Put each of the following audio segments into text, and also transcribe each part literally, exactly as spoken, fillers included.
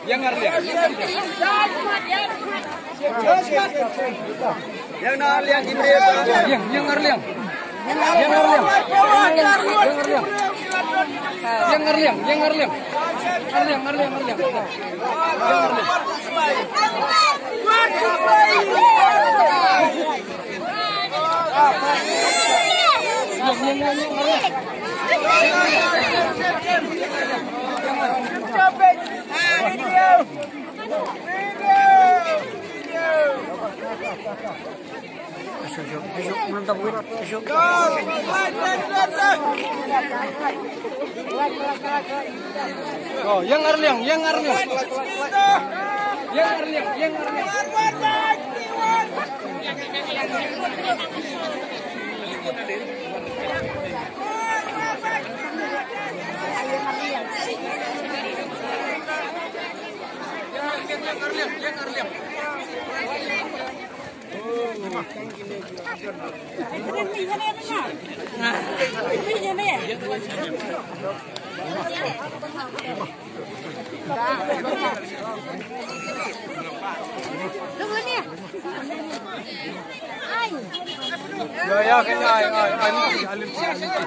Ïa nga arliang, ïa nga arliang. Ïa nga arliang. Ïa nga arliang, ïa nga arliang. Ïa nga arliang. Ïa nga arliang, ïa nga arliang. Arliang, arliang, arliang. Oh, ïa nga arliang, ïa nga arliang. Ïa nga arliang, ïa nga arliang. Ïa, ïa, kane, ai, ai, ai, lynti, ai, lynti, ai, lynti.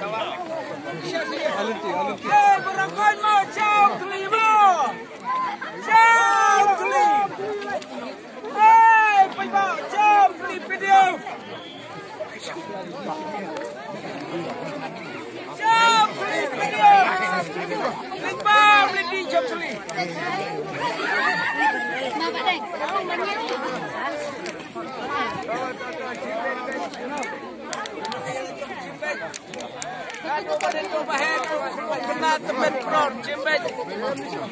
Ai, lynti, ai, lynti. Eh, barangkoi mo, chao, tli mo. Chao, tli. Eh, pai ba, chao, tli, video. Chao, tli, video. Ling ba, lynti, chao, tli.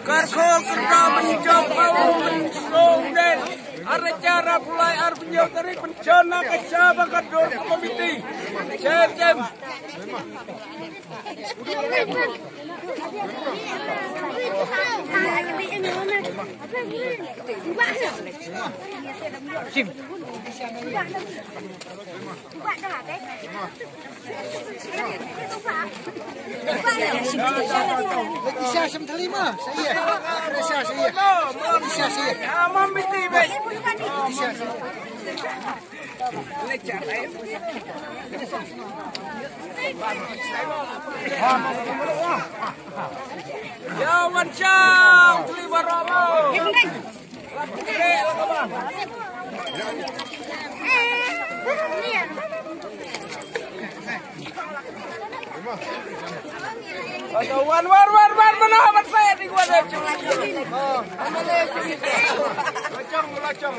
Kyrkhu kyrdoh ban jop ba u ban sngewdien. Ar hajar arphew lai, arphew hynñiew tarik ban shon na ka sha ba ka dur ka komiti. Shem, shem. Ïa wan chang tli baroh mo. Wan, wan, wan, wan, mana ban saya di gua dah. Lachong, lachong.